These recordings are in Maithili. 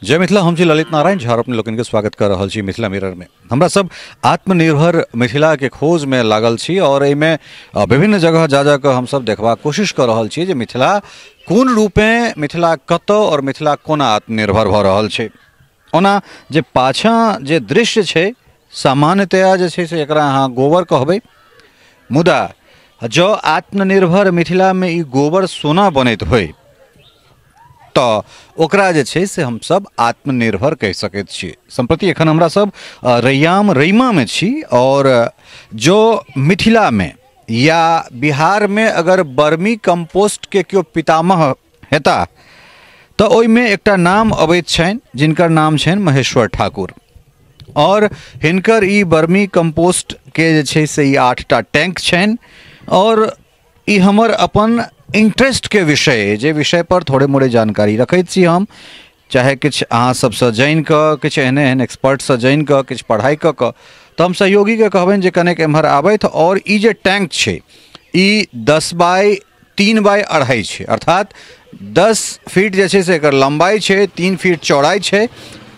जय मिथिला। हम छी ललित नारायण झा, अपने लोकनि के स्वागत कर रहल छी मिथिला मिरर में। हमरा सब आत्मनिर्भर मिथिला के खोज में लागल छी और एहिमे विभिन्न जगह जा जा कऽ हमसब देखबाक कोशिश कर रहल छी जे मिथिला कोन रूपे, मिथिला कतऽ और मिथिला कोना आत्मनिर्भर भऽ रहल छै। ओना जे पाछाँ जे दृश्य छै सामान्यतया जे छै से एकरा अहाँ गोबर कहबै, मुदा जँ आत्मनिर्भर मिथिलामे ई गोबर सोना बनैत होइ तऽ ओकरा जे छै से हमसब आत्मनिर्भर कहि सकैत छी। सम्प्रति एखन हमरा सब रैयाम रैमामे छी और जो मिथिलामे या बिहारमे अगर बर्मी कम्पोस्टके केओ पितामह हेता तऽ ओहिमे एकटा नाम अबैत छनि जिनकर नाम छनि महेश्वर ठाकुर। और हिनकर ई बर्मी कम्पोस्ट के जे छै से ई 8टा टैंक छनि और ई हमर अपन इंटरेस्ट के विषय, जे विषय पर थोड़े मोड़े जानकारी रखैत छी हम, चाहे किछु अहाँ सबसँ जानि कऽ, किछु एहन एहन एक्सपर्टसँ जानि कऽ, किछु पढ़ाइ कऽ कऽ, तऽ हम सहयोगीके कहबनि जे कनेक एम्हर आबथि। और ई जे टैंक छै ई 10 बाय 3 बाय 2.5 छै, अर्थात 10 फीट जे छै से एकर लम्बाइ छै, 3 फीट चौड़ाइ छै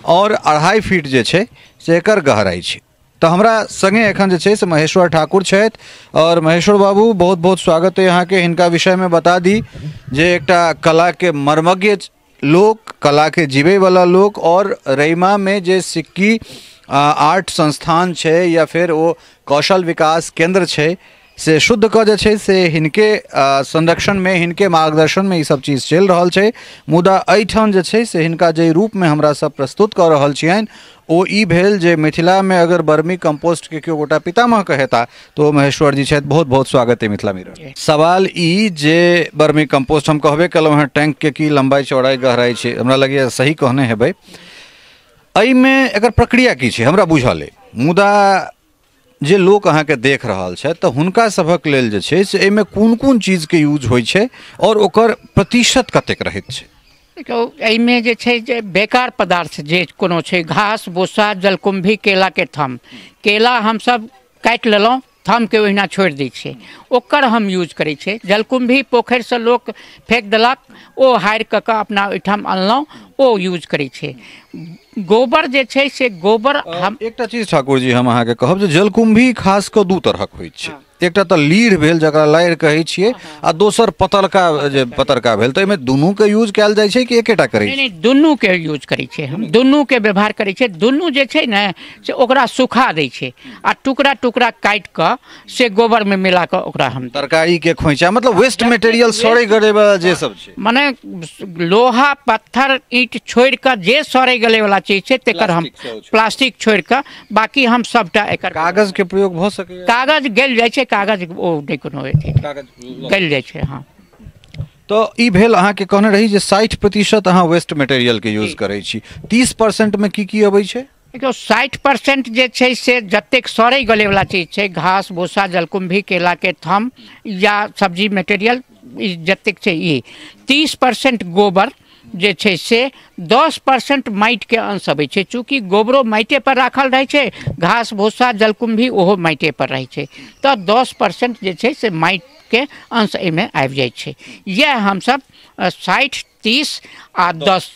और 2.5 फीट जे छै से एकर गहराइ छै। तऽ हमरा संगे एखन जे छै से महेश्वर ठाकुर छथि और महेश्वर बाबू बहुत बहुत स्वागत है अहाँके। हिनका विषयमे बता दी जे एकटा कलाके मर्मज्ञ लोक, कलाके जीवैवला लोक और रैमामे जे सिक्की आर्ट संस्थान छै या फिर ओ कौशल विकास केंद्र छै से शुद्ध कऽ जे छै से हिनके संरक्षणमे, हिनके मार्गदर्शनमे ई सब चीज चलि रहल छै। मुदा एहिठाम जे छै से हिनका जाहि रूपमे हमरा सब प्रस्तुत कऽ रहल छियनि ओ ई भेल जे मिथिलामे अगर बर्मी कम्पोस्टके केओ गोटा पितामह कहेता तो महेश्वर जी छथि। बहुत बहुत स्वागत है मिथिला मिरर। सवाल ई जे बर्मी कम्पोस्ट हम कहबे कयलहुँ हेँ, टैंकके की लम्बाइ चौड़ाइ गहराइ छै, हमरा लगैए सही कहने हेबै। एहिमे एकर प्रक्रिया की छै हमरा बुझल अइ, मुदा जे लोक अहाँके देख रहल छथि तऽ हुनका सभक लेल जे छै से एहिमे कोन कोन चीजके यूज होइ छै और ओकर प्रतिशत कतेक रहैत छै? देखियौ, एहिमे जे छै जे बेकार पदार्थ जे कोनो छै, घास भूसा जलकुम्भी केलाके थम, केला हमसब काटि लेलहुँ, थमके ओहिना छोड़ि दै छियै, ओकर हम यूज करै छियै। जलकुम्भी पोखरिसँ लोक फेक देलक, ओ हारि कऽ कऽ अपना ओहिठाम अनलहुँ, ओ यूज करै छियै। गोबर जे छै से गोबर हम एकटा चीज ठाकुर जी हम अहाँके कहब जे जलकुम्भी खास कऽ दू तरहक होइ छै, एकटा तऽ लीढ़ भेल जकरा लारि कहै छियै आ दोसर पतरका, जे पतरका भेल। तऽ एहिमे दुनूके यूज कयल जाइ छै कि एकेटा करै छै? नहि, दुनूके यूज करै छियै हम, दुनूके व्यवहार करै छियै। दुनू जे छै ने से ओकरा सुखा दै छै आ टुकड़ा टुकड़ा काटि कऽ से गोबरमे मिला कऽ ओकरा हम तरकारीके खोइचा, मतलब वेस्ट मटेरियल सड़ै गलैवला जे सब छै, मने लोहा पत्थर ईंट छोड़ि कऽ जे सड़ै गलैवला चीज छै तेकर हम प्लास्टिक छोड़ि कऽ बाकी हम सबटा एकर कागजके प्रयोग भऽ सकैए। कागज गलि जाइ छै, कागज ओ नहि कोनो अथी, गलि जाइ छै। हाँ, तऽ ई भेल अहाँके कहने रही जे 60% अहाँ वेस्ट मटेरियलके यूज करै छी, 30%मे की की अबै छै? देखियौ, 60% जे छै से जतेक सड़ै गलैवला चीज छै, घास भूसा जलकुम्भी केलाके थम या सब्जी मटेरियल जतेक छै ई, 30% गोबर जे छै से, 10% माटिके अंश अबै छै। चूँकि गोबरो माटिए पर राखल रहै छै, घास भूसा जलकुम्भी ओहो माटिए पर रहै छै, तऽ 10% जे छै से माटिके अंश एहिमे आबि जाइ छै। इएह हमसब 60, 30 आ 10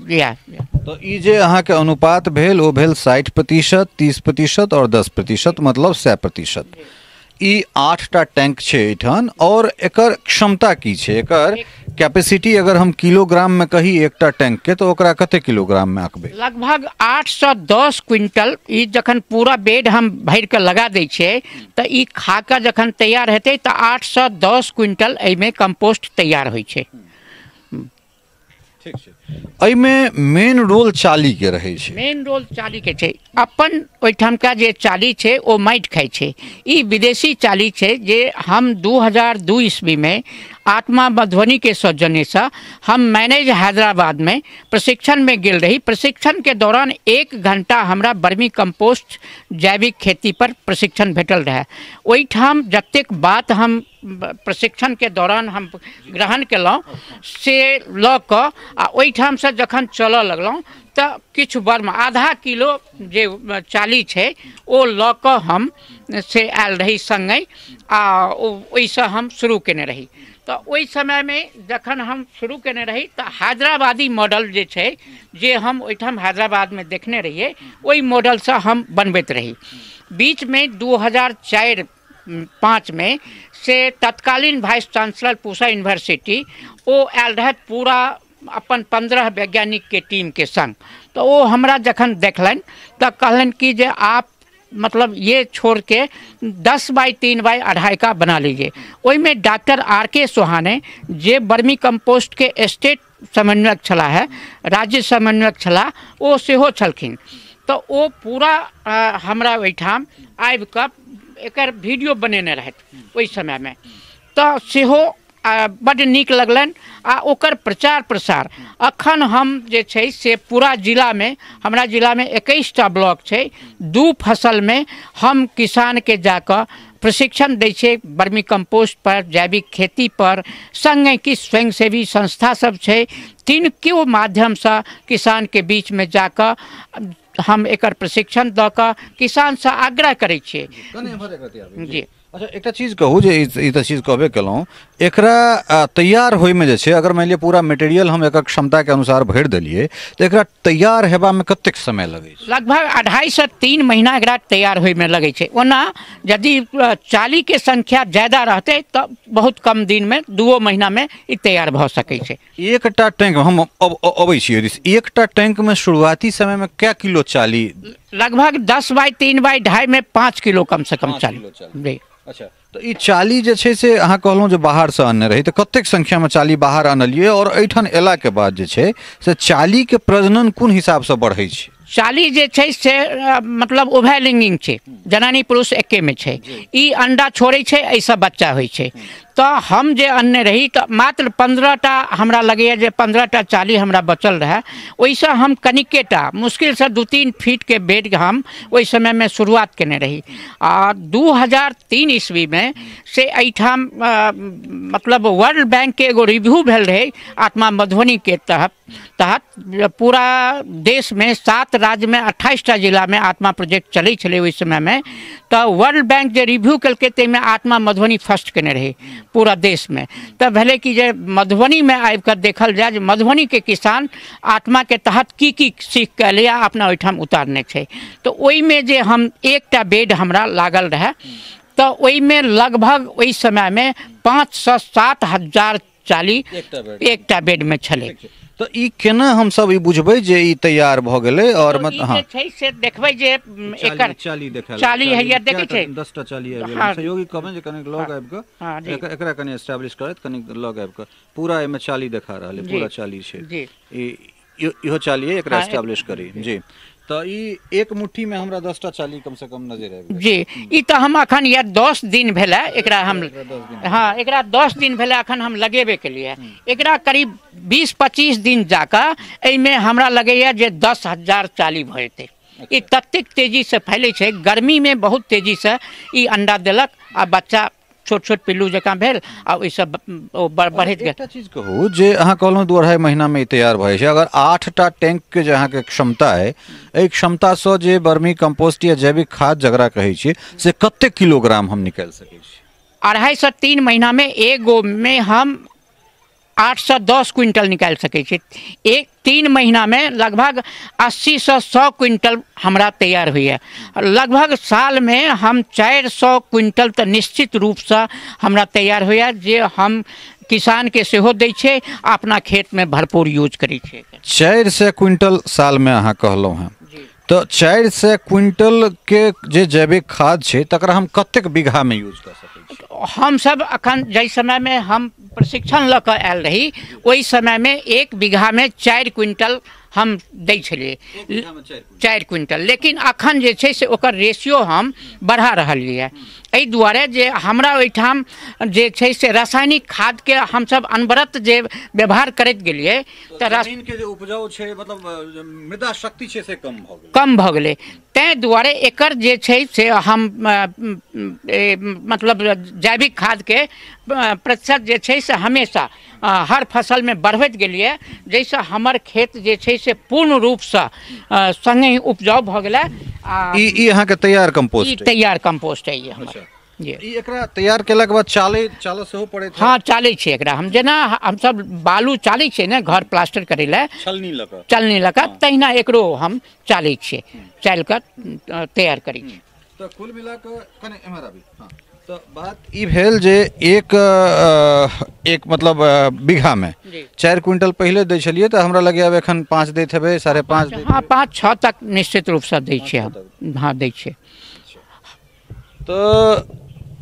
इएह। तऽ ई जे अहाँके अनुपात भेल ओ भेल 60%, 30% और 10%, मतलब 100%। ई 8टा टैंक छै एहिठाम और एकर क्षमता की छै, एकर कैपेसिटी अगर हम किलोग्राम में कही एकटा टैंक के तो ओकरा कते किलोग्राम में आंकबै? लगभग 8 से 10 क्विंटल। ई जखन पूरा बेड हम भरि के लगा दै छियै तऽ ई खाका जखन तैयार हेतै तऽ 8 से 10 क्विंटल एहिमे कम्पोस्ट तैयार होइ छै। ठीक छै। एहिमे मेन रोल चाली के रहै छै? मेन रोल चाली के छै। अपन ओहिठामका जे चाली छै ओ माटि खाइ छै। ई विदेशी चाली छै जे हम 2002 ईस्वीमे आत्मा मधुबनी के सौजन्यसँ हम मैनेज हैदराबादमे प्रशिक्षणमे गेल रही। प्रशिक्षणके दौरान 1 घंटा हमरा बर्मी कम्पोस्ट जैविक खेती पर प्रशिक्षण भेटल रहै। ओहिठाम जतेक बात हम प्रशिक्षणके दौरान हम ग्रहण केलहुँ से लऽ कऽ आ ओहिठामसँ जखन चलऽ लगलहुँ तऽ किछु बर्म आधा किलो जे चाली छै ओ लऽ कऽ हम से आयल रही सङ्गे आ ओहिसँ हम शुरू केने रही। तऽ ओहि समयमे जखन हम शुरू केने रही तऽ हैदराबादी मॉडल जे छै, जे हम ओहिठाम हैदराबादमे देखने रहियै, ओहि मॉडलसँ हम बनबैत रही। बीचमे 2004-05 में से तत्कालीन वाइस चांसलर पूसा यूनिवर्सिटी ओ आयल रहथि पूरा अपन 15 वैज्ञानिकके टीमके संग। तऽ ओ हमरा जखन देखलनि तऽ कहलनि कि जे आप मतलब ये छोड़ के 10 बाई 3 बाई 2.5 का बना लीजिए। ओहिमे डॉक्टर आर के सोहाने जे वर्मी कंपोस्ट के स्टेट समन्वयक छलाह है, राज्य समन्वयक छलाह, ओ सेहो छलखिन। तऽ ओ पूरा हमरा ओहिठाम आबिकऽ एकर वीडियो बनेने रहथि ओहि समयमे, तऽ सेहो बड्ड नीक लगलनि आ ओकर प्रचार प्रसार अखन हम जे छै से पूरा जिलामे, हमरा जिलामे 21टा ब्लॉक छै, 2 फसलमे हम किसानके जाकऽ प्रशिक्षण दै छियै वर्मी कम्पोस्ट पर, जैविक खेती पर, सङ्गे किछु स्वयंसेवी संस्था सब छै, तिनके माध्यमसँ किसानके बीचमे जाकऽ हम एकर प्रशिक्षण दऽ कऽ किसानसँ आग्रह करै छियै। जी अच्छा, एकटा चीज कहू जे ई तऽ चीज कहबे केलहुँ, एकरा तैयार होइमे जे छै, अगर मानि लिअ पूरा मटेरियल हम एकर क्षमताके अनुसार भरि देलियै तऽ एकरा तैयार हेबामे कतेक समय लगै छै? लगभग 2.5 से 3 महीना एकरा तैयार होइमे लगै छै। ओना यदि चालीके संख्या ज्यादा रहतै तऽ बहुत कम दिनमे, 2 महीनामे ई तैयार भऽ सकै छै। एकटा टैंक हम अबै छी, एकटा टैंकमे शुरुआती समयमे कए किलो चाली? लगभग 10 बाई 3 बाई 2.5 में 5 किलो कम से कम चाली। जी अच्छा, तऽ ई चाली जे छै से अहाँ कहलहुँ जे बाहरसँ अनने रही, तऽ कतेक संख्यामे चाली बाहर अनलियै और एहिठाम अयलाके बाद जे छै से चालीके प्रजनन कोन हिसाबसँ बढ़ै छै? चाली जे छै से मतलब उभयलिंगिंग छै, जनानी पुरुष एकेमे छै, ई अंडा छोड़ै छै, एहिसँ बच्चा होइ छै। तऽ हम जे अनने रही तऽ मात्र 15टा हमरा लगैए जे 15टा चाली हमरा बचल रहए, ओहिसँ हम कनिकेटा मुश्किलसँ 2-3 फीटके बेड हम ओहि समयमे शुरुआत केने रही। आ 2003 ईस्वीमे से एहिठाम मतलब वर्ल्ड बैंकके एगो रिव्यू भेल रहै आत्मा मधुबनीके तहत पूरा देशमे 7 राज्यमे 28टा जिलामे आत्मा प्रोजेक्ट चलै छलै ओहि समयमे। तऽ वर्ल्ड बैंक जे रिव्यू केलकै ताहिमे आत्मा मधुबनी फर्स्ट केने रहै पूरा देशमे। तऽ भेलै कि जे मधुबनीमे आबिकऽ देखल जाय जे मधुबनीके किसान आत्माके तहत की की सीख कऽ एलैए, अपना ओहिठाम उतारने छै। तऽ ओहिमे जे हम एकटा बेड हमरा लागल रहए, तऽ ओहिमे लगभग ओहि समयमे 5 से 7 हजार चाली एकटा बेडमे छलै। तऽ ई केना हमसब ई बुझबै जे ई तैयार भऽ गेलै? और मतलब छै से देखबै जे एकर चाली देखल चाली हैया, देखै छै 10टा चाली आबि गेलै। सहयोगी कहबै जे कनिक लग आबि कऽ एकरा कनि एस्टैब्लिश करैत, कनिक लग आबि कऽ पूरा एहिमे चाली देखा रहल है, पूरा चाली छै। ई इहो चाली है, एकरा एस्टैब्लिश करी जी। तऽ ई एक मुट्ठीमे हमरा 10टा चाली कम से कम नजर आबि जी। ई तऽ हम अखन यह 10 दिन भेलै एकरा हम, हाँ एकरा 10 दिन भेलै अखन हम लगेबे केलिए। एकरा करीब 20-25 दिन जाकऽ एहिमे हमरा लगैए जे 10,000 चाली भऽ जेतै। ई ततेक तेजीसँ फैलै छै, गर्मीमे बहुत तेजीसँ ई अंडा देलक आ बच्चा छोट छोट पिल्लू जकाँ भेल आ ओहिसँ ओ बढ़ैत गेल। एकटा चीज कहू जे अहाँ कहलहुँ 2-2.5 महीनामे ई तैयार भऽ जाइ छै, अगर 8टा टैंकके जे अहाँके क्षमता अइ, एहि क्षमतासँ जे वर्मी कम्पोस्ट या जैविक खाद जकरा कहै छियै से कतेक किलोग्राम हम निकालि सकै छी? 2.5 से 3 महीनामे एगोमे हम 8 से 10 क्विंटल निकालि सकै छी। 1-3 महीनामे लगभग 80 से 100 क्विंटल हमरा तैयार होइए। लगभग सालमे हम 400 क्विंटल तऽ निश्चित रूपसँ हमरा तैयार होइए, जे हम किसानके सेहो दै छियै, अपना खेतमे भरपूर यूज करै छियै। 400 क्विंटल सालमे अहाँ कहलहुँ हेँ, तऽ 400 क्विंटल के जे जैविक खाद छै तकरा हम कतेक बीघामे यूज कऽ सकै छी? हमसब अखन जाहि समयमे हम प्रशिक्षण लऽ कऽ आयल रही ओहि समयमे 1 बीघामे 4 क्विंटल हम दै छलियै, 4 क्विंटल। लेकिन अखन जे छै से ओकर रेशियो हम बढ़ा रहलियै, एहि दुआरे जे हमरा ओहिठाम जे छै से रासायनिक खादके हमसब अनवरत जे व्यवहार करैत गेलियै तऽ जमीनके जे उपजाऊ छै, मतलब मृदा शक्ति छै से कम भऽ गेलै, कम भऽ गेलै। ताहि दुआरे एकर जे छै से हम मतलब जैविक खादके प्रतिशत जे छै से हमेशा हर फसलमे बढ़बैत गेलियै, जाहिसँ हमर खेत जे छै से पूर्ण रूपसँ सङ्गे उपजाऊ भऽ गेलै। आ ई अहाँके तैयार कम्पोस्ट, ई तैयार कम्पोस्ट है हमर। ई एकरा तैयार केलाके बाद चालै चालऽ सेहो पड़ैत? हँ, चालै छै एकरा। हम जेना हमसब बालू चालै छियै ने घर प्लास्टर करै लए, छलनी लऽ कऽ, चलनी लऽ कऽ, तहिना एकरो हम चालै छियै, चालि कऽ तैयार करै छियै। तऽ कुल मिला कऽ कने एम्हर आबी। हँ, तऽ बात ई भेल जे एक एक मतलब बीघामे 4 क्विंटल पहिले दै छलियै, तऽ हमरा लगैए आब एखन 5 दैत हेबै, 5.5 दैत। हँ, 5-6 तक निश्चित रूपसँ दै छियै हम। हँ, दै छियै। तऽ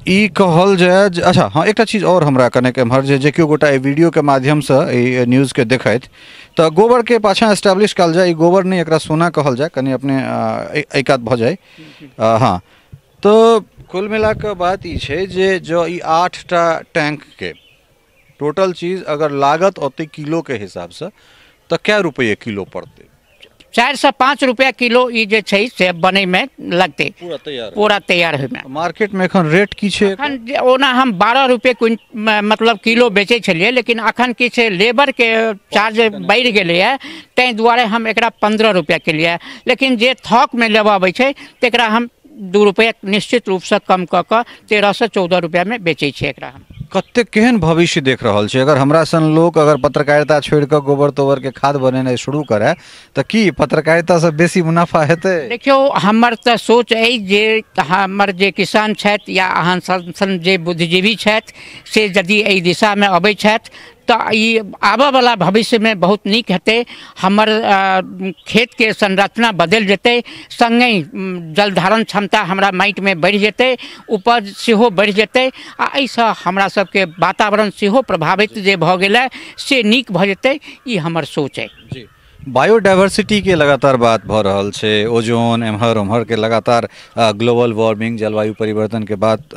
ई कहल जाय जे अच्छा, हँ, एकटा चीज आओर हमरा कनेक एम्हर जे केओ गोटा एहि वीडियोके माध्यमसँ एहि न्यूजके देखथि तऽ गोबरके पाछाँ एस्टेब्लिश कयल जाय। ई गोबर नहि, एकरा सोना कहल जाय, कनि अपने एहि कात भऽ जाय। हँ, तऽ कुल मिला कऽ बात ई छै जे जँ ई 8टा टैंकके टोटल चीज अगर लागत औतै किलोके हिसाबसँ तऽ कै रुपैए किलो पड़तै? 4 से 5 रुपया किलो ई जे छै से बनैमे लगतै, पूरा तैयार होइमे। मार्केटमे एखन रेट की छै? एखन ओना हम 12 रुपये मतलब किलो बेचै छलियै, लेकिन अखन की छै लेबरके चार्ज बढ़ि गेलैए, ताहि दुआरे हम एकरा 15 रुपया केलियै। लेकिन जे थोकमे लेबऽ अबै छै तकरा हम 2 रुपया निश्चित रूपसँ कम कऽ कऽ 13 से 14 रुपयामे बेचै छियै एकरा हम। कतेक केहन भविष्य देख रहल छै? अगर हमरा सन लोक अगर पत्रकारिता छोड़ि कऽ गोबर तोबर के खाद बनेनाइ शुरू करए तऽ की पत्रकारितासँ बेसी मुनाफा हेतै? देखियौ, हमर तऽ सोच अइ जे हमर जे किसान छथि या अहाँ सन सन जे बुद्धिजीवी छथि से यदि एहि दिशामे अबै छथि तऽ ई आबऽवला भविष्यमे बहुत नीक हेतै। हमर खेतके संरचना बदलि जेतै, सङ्गहि जलधारण क्षमता हमरा माटिमे बढ़ि जेतै, उपज सेहो बढ़ि जेतै, आ एहिसँ हमरा सबके वातावरण सेहो प्रभावित जे भऽ गेलै से नीक भऽ जेतै। ई हमर सोच अइ। जी, बायोडाइवर्सिटी के लगातार बात भऽ रहल छै, ओजोन एम्हर ओम्हर के लगातार ग्लोबल वार्मिंग, जलवायु परिवर्तन के बात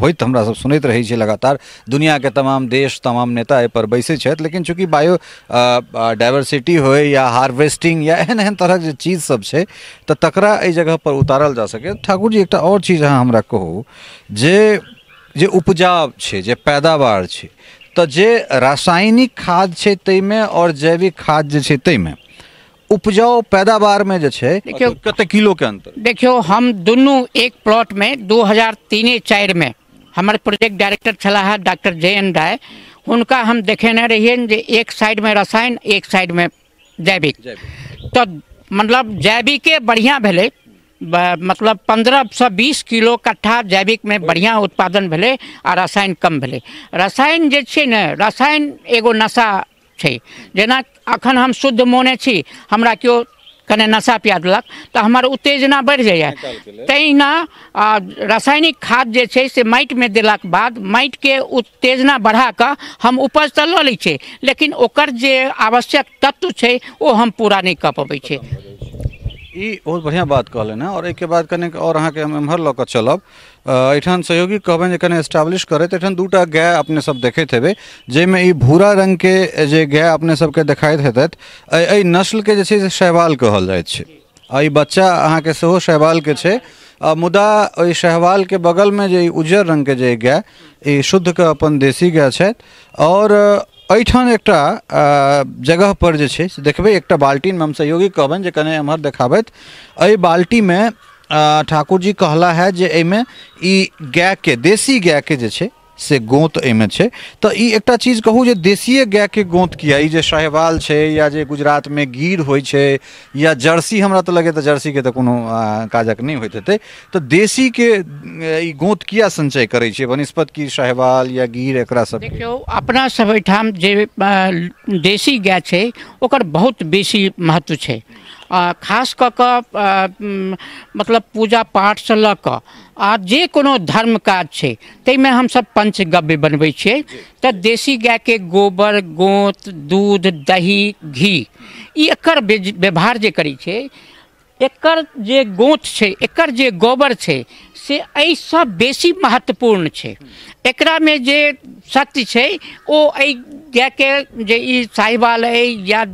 होइत हमरा सब सुनैत रहै छियै लगातार। दुनिया के तमाम देश, तमाम नेता एहि पर बैसै छथि, लेकिन चूँकि बायो डाइवर्सिटी होइ या हार्वेस्टिंग या एहन एहन तरहक जे चीज सब छै तऽ तकरा एहि जगह पर उतारल जा सकै। ठाकुर जी, एकटा आओर चीज अहाँ हमरा कहू जे जे उपजा छै, जे पैदावार छै, तऽ जे रासायनिक खाद छै ताहिमे आओर जैविक खाद जे छै ताहिमे उपजाउ पैदावारमे जे छै देखियौ कते किलो के अंतर? देखियौ, हम दुनू एक प्लॉटमे 2003-04 में हमर प्रोजेक्ट डायरेक्टर छलाह डॉक्टर जे एन राय, हुनका हम देखेने रहियनि जे एक साइडमे रसायन, एक साइडमे जैविक। तऽ मतलब जैविके बढ़िआँ भेलै, मतलब 15 से 20 किलो कट्ठा जैविकमे बढ़िआँ उत्पादन भेलै आ रसायन कम भेलै। रसायन जे छै ने, रसायन एगो नशा छै। जेना अखन हम शुद्ध मोने छी, हमरा केओ कने नशा पिया देलक तऽ हमर उत्तेजना बढ़ि जाइए, तहिना रासायनिक खाद जे छै से माटिमे देलाक बाद माटिके उत्तेजना बढ़ा कऽ हम उपज तऽ लऽ लै छियै, लेकिन ओकर जे आवश्यक तत्व छै ओ हम पूरा नहि कऽ पबै छियै। ई बहुत बढ़िआँ बात कहलनि हँ। और एहिके बाद कनेक आओर अहाँके हम एम्हर लऽ कऽ चलब। एहिठाम सहयोगी कहबनि जे कने एस्टाब्लिश करैत। एहिठाम 2टा गाय अपने सब देखैत हेबै, जाहिमे ई भूरा रङ्गके जे गाय अपने सबके देखाइत हेतैत, एहि नस्लके जे छै से शहवाल कहल जाइत छै। आ ई बच्चा अहाँके सेहो शहवालके छै, मुदा ओहि शहवालके बगलमे जे ई उज्जर रङ्गके जे गाय, ई शुद्धके अपन देशी गाय छथि। और एहिठाम एकटा जगह पर जे छै से देखबै एकटा बाल्टीनमे, हम सहयोगी कहबनि जे कने एम्हर देखाबैत, एहि बाल्टीमे ठाकुर जी कहला है जे एहिमे ई गायके, देशी गायके जे छै से गोंत एहिमे छै। तऽ ई एकटा चीज कहू जे देशीए गायके गोंत किया? ई जे शाहवाल छै या जे गुजरातमे गिर होइ छै या जर्सी, हमरा तऽ लगैए तऽ जर्सीके तऽ कोनो काजक नहि होइत हेतै, तऽ देशीके ई गोंत किया संचय करै छै बनिस्पत कि शाहवाल या गिर एकरा सब? देखियौ, अपना सब एहिठाम जे देशी गाय छै ओकर बहुत बेसी महत्व छै। खास कऽ कऽ मतलब पूजा पाठसँ लऽ कऽ आ जे कोनो धर्म काज छै ताहिमे हमसब पंचगव्य बनबै छियै। तऽ देशी गायके गोबर, गोंत, दूध, दही, घी, ई एकर व्यवहार जे करै छै, एकर जे गोंत छै, एकर जे गोबर छै से एहिसँ बेसी महत्वपूर्ण छै। एकरामे जे शक्ति छै ओ एहि गायके जे ई साहिवाल अइ या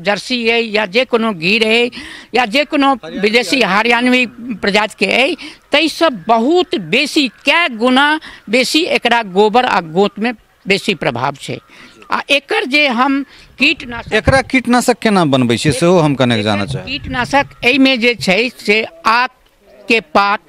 जर्सी अइ या जे कोनो गिर अइ या जे कोनो विदेशी हरियाणवी प्रजातिके अइ, ताहिसँ बहुत बेसी, कए गुना बेसी एकरा गोबर आ गोंतमे बेसी प्रभाव छै। आ एकर जे हम कीटनाशक, एकरा कीटनाशक केना बनबै छियै सेहो हम कनेक जानऽ चाहब। कीटनाशक एहिमे जे छै से आक के पात,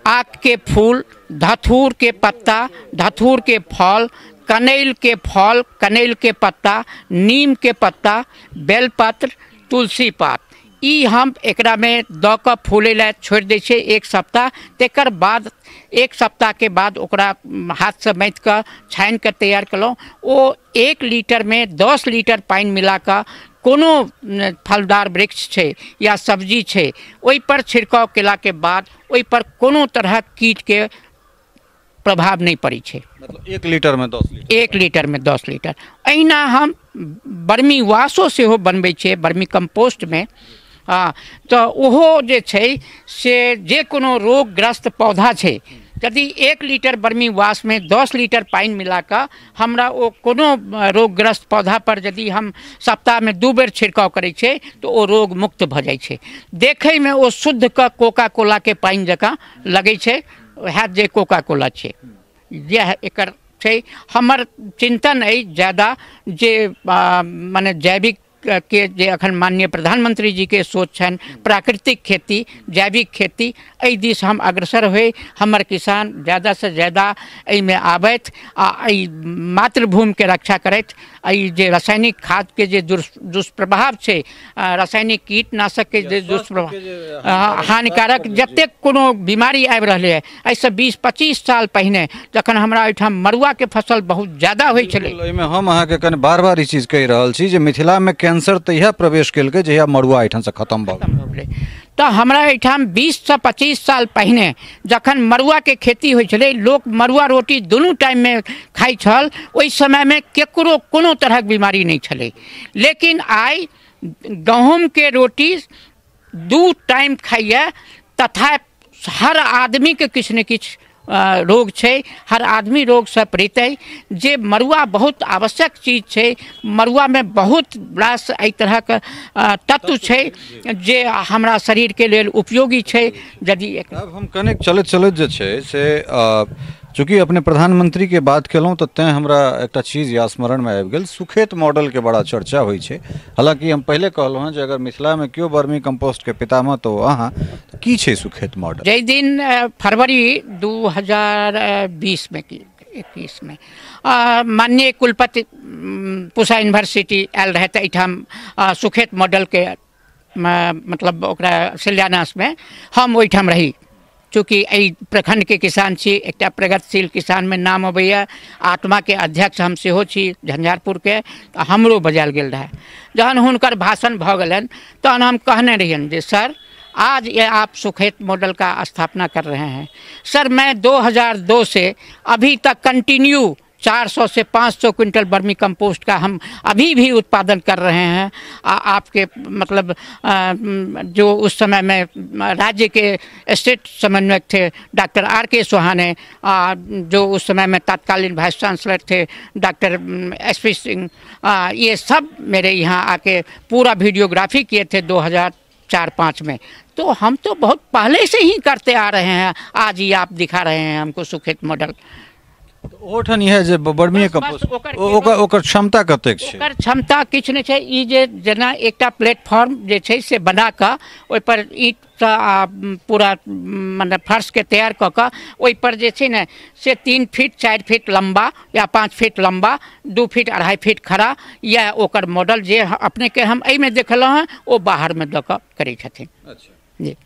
आक के फूल, धथूर के पत्ता, धथूर के फल, कनैल के फल, कनैल के पत्ता, नीम के पत्ता, बेलपत्र, तुलसी पात, ई हम एकरामे दऽ कऽ फूलै लए छोड़ि दै छियै 1 सप्ताह। तकर बाद 1 सप्ताहके बाद ओकरा हाथसँ मथि कऽ छानि कऽ तैयार केलहुँ। ओ 1 लीटरमे 10 लीटर पानि मिला कऽ कोनो फलदार वृक्ष छै या सब्जी छै ओहिपर छिड़काव केलाके बाद ओहिपर कोनो तरहक कीटके प्रभाव नहि पड़ै छै। मतलब 1 लीटरमे 10 लीटर, 1 लीटरमे 10 लीटर। एहिना हम बर्मी वासो सेहो बनबै छियै, बर्मी कम्पोस्टमे। तऽ ओहो जे छै से जे कोनो रोगग्रस्त पौधा छै, यदि 1 लीटर बर्मी वासमे 10 लीटर पानि मिलाकऽ हमरा ओ कोनो रोगग्रस्त पौधापर यदि हम सप्ताहमे 2 बेर छिड़काव करै छियै तऽ ओ रोग मुक्त भऽ जाइ छै। देखैमे ओ शुद्ध कऽ कोका कोलाके पानि जकाँ लगै छै, हैत जे कोका कोला छै। इएह एकर छै हमर चिन्तन अइ ज्यादा जे मने जैविक के जे अखन माननीय प्रधानमंत्री जी के सोच छनि, प्राकृतिक खेती, जैविक खेती, एहि दिस हम अग्रसर होइ, हमर किसान ज़्यादासँ ज़्यादा एहिमे आबथि आ एहि मातृभूमिके रक्षा करथि। एहि जे रासायनिक खादके जे दुष्प्रभाव छै, रासायनिक कीटनाशकके जे दुष्प्रभाव, हानिकारक जतेक कोनो बीमारी आबि रहलै है, एहिसँ 20-25 साल पहिने जखन हमरा एहिठाम मड़ुआके फसल बहुत ज़्यादा होइ छलै। एहिमे हम अहाँके कनि बार बार ई चीज कहि रहल छी जे मिथिलामे कैंसर तहिया प्रवेश केलकै जहिया मड़ुआ एहिठामसँ खत्म भऽ गेलै। तऽ हमरा एहिठाम 20 से 25 साल पहिने जखन मड़ुआके खेती होइ छलै, लोक मड़ुआ रोटी दुनू टाइममे खाइ छल, ओहि समयमे केकरो कोनो तरहक बीमारी नहि छलै। लेकिन आइ गहूँमके रोटी 2 टाइम खाइए तथा हर आदमीके किछु ने किछु रोग छै, हर आदमी रोगसँ पीड़ित अइ। जे मड़ुआ बहुत आवश्यक चीज छै, मड़ुआमे बहुत रास एहि तरहक तत्व छै जे हमरा शरीरके लेल उपयोगी छै। यदि अब हम कनेक चलैत चलैत जे छै से चूँकि अपने प्रधानमंत्री के बात केलहुँ तऽ तैँ हमरा एकटा चीज या स्मरणमे आबि गेल, सुखेत मॉडलके बड़ा चर्चा होइ छै। हालाँकि हम पहिले कहलहुँ हँ जे अगर मिथिलामे केओ वर्मी कम्पोस्टके पितामह तऽ अहाँ, की छै सुखेत मॉडल? जाहि दिन फरवरी 2020 में कि 21 में माननीय कुलपति पूसा यूनिवर्सिटी आयल रहै तऽ एहिठाम सुखेत मॉडलके मतलब ओकरा शिलान्यासमे हम ओहिठाम रही। चूँकि एहि प्रखंडके किसान छी, एकटा प्रगतिशील किसानमे नाम अबैए, आत्माके अध्यक्ष हम सेहो छी झंझारपुरके, तऽ हमरो बजायल गेल रहै। जहन हुनकर भाषण भऽ गेलनि तहन हम कहने रहियनि जे सर आज ये आप सुखेत मॉडल का स्थापना कर रहे हैं, सर मैं 2002 से अभी तक कंटिन्यू 400 से 500 क्विंटल वर्मी कंपोस्ट का हम अभी भी उत्पादन कर रहे हैं। आपके मतलब जो उस समय में राज्य के स्टेट समन्वयक थे डॉक्टर आर के सोहाने, जो उस समय में तत्कालीन वाइस चांसलर थे डॉक्टर एस पी सिंह, ये सब मेरे यहाँ आके पूरा वीडियोग्राफी किए थे 2004-05 में। तो हम तो बहुत पहले से ही करते आ रहे हैं, आज ही आप दिखा रहे हैं हमको सुखेत मॉडल। ओठान इएह जे वर्मीए कंपोस्ट ओकर क्षमता कतेक छै? ओकर क्षमता किछु नहि छै। ई जे जेना एकटा प्लेटफॉर्म जे छै से बना कऽ ओहिपर ईंट आ पूरा मतलब फर्शके तैयार कऽ कऽ ओहिपर जे छै ने से 3 फीट 4 फीट लम्बा या 5 फीट लम्बा, 2 फीट 2.5 फीट खड़ा, यह ओकर मॉडल जे अपनेके हम एहिमे देखलहुँ हँ ओ बाहरमे दऽ कऽ करै छथिन। अच्छा जी।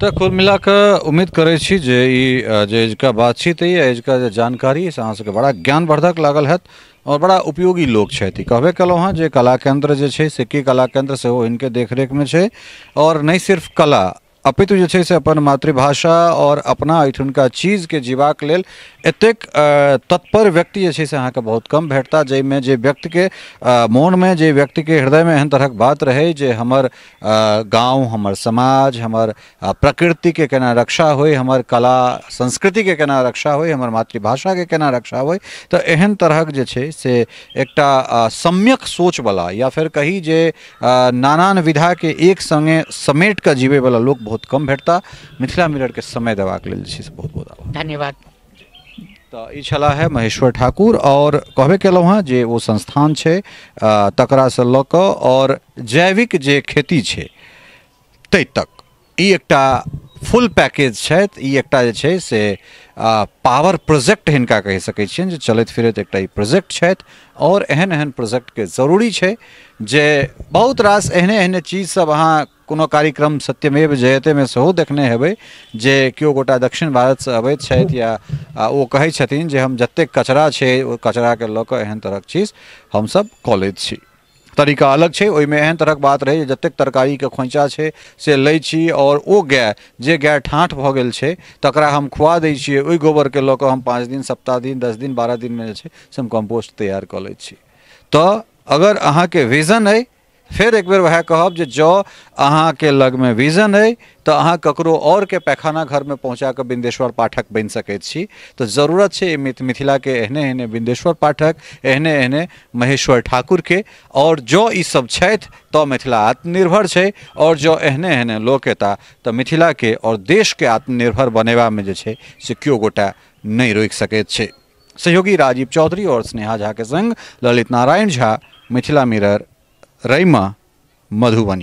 तऽ कुल मिला कऽ उम्मीद करै छी जे ई जे एजुका बातचीत अइ, एजुका जे जानकारी से अहाँ सबके बड़ा ज्ञानवर्धक लागल हैत और बड़ा उपयोगी लोक छथि। कहबे केलहुँ हँ जे कला केंद्र जे छै सिक्की कला केंद्र सेहो हिनके देखरेखमे छै और नहि सिर्फ कला अपितु जे छै से अपन मातृभाषा और अपना एहिठुनका चीजके जीबाक लेल एतेक तत्पर व्यक्ति जे छै से अहाँके बहुत कम भेटता, जाहिमे जे व्यक्तिके मोनमे, जे व्यक्तिके हृदयमे एहन तरहक बात रहै जे हमर गाँव, हमर समाज, हमर प्रकृतिके केना रक्षा होइ, हमर कला संस्कृतिके केना रक्षा होइ, हमर मातृभाषाके केना रक्षा होइ, तऽ एहन तरहक जे छै से एकटा सम्यक सोचवला या फेर कही जे नानान विधाके एक सङ्गे समेट कऽ जीबैवला लोक बहुत कम भेटता। मिथिला मिरर के समय देबाक लेल जे छै से बहुत बहुत आभार, धन्यवाद। तऽ ई छलाह है महेश्वर ठाकुर और कहबे केलहुँ हँ जे ओ संस्थान छै तकरासँ लऽ कऽ और जैविक जे खेती छै तै तक ई एकटा फुल पैकेज छथि। ई एकटा जे छै से पावर प्रोजेक्ट हिनका कहि सकै छियनि, जे चलैत फिरैत एकटा ई प्रोजेक्ट छथि। आओर एहन एहन प्रोजेक्टके जरूरी छै जे बहुत रास एहने एहने चीज सब अहाँ कोनो कार्यक्रम सत्यमेव जयतेमे सेहो देखने हेबै जे केओ गोटा दक्षिण भारतसँ अबैत छथि या ओ कहै छथिन जे हम जतेक कचरा छै ओ कचराके लऽ कऽ एहन तरहक चीज हमसब कऽ लैत छी। तरीका अलग छै, ओहिमे एहन तरहक बात रहै जे जतेक तरकारीके खोँइचा छै से लै छी आओर ओ गाय जे गाय ठाँठ भऽ गेल छै तकरा हम खुआ दै छियै, ओहि गोबरके लऽ कऽ हम 5 दिन सप्ताह दिन 10 दिन 12 दिनमे जे छै से हम कम्पोस्ट तैयार कऽ लै छी। तऽ अगर अहाँके विजन अइ, फेर एक बेर वएह कहब जे जँ अहाँके लगमे विजन अइ तऽ अहाँ ककरो आओरके पैखाना घरमे पहुँचा कऽ बिन्देश्वर पाठक बनि सकैत छी। तऽ जरूरत छै मिथिलाके एहने एहने बिन्देश्वर पाठक, एहने एहने महेश्वर ठाकुरके। आओर जँ ई सब छथि तऽ मिथिला आत्मनिर्भर छै, आओर जँ एहने एहने लोक एता तऽ मिथिलाके आओर देशके आत्मनिर्भर बनेबामे जे छै से केओ गोटा नहि रोकि सकैत छै। सहयोगी राजीव चौधरी और स्नेहा झा के संग ललित नारायण झा, मिथिला मिरर, रैमा, मधुबनी।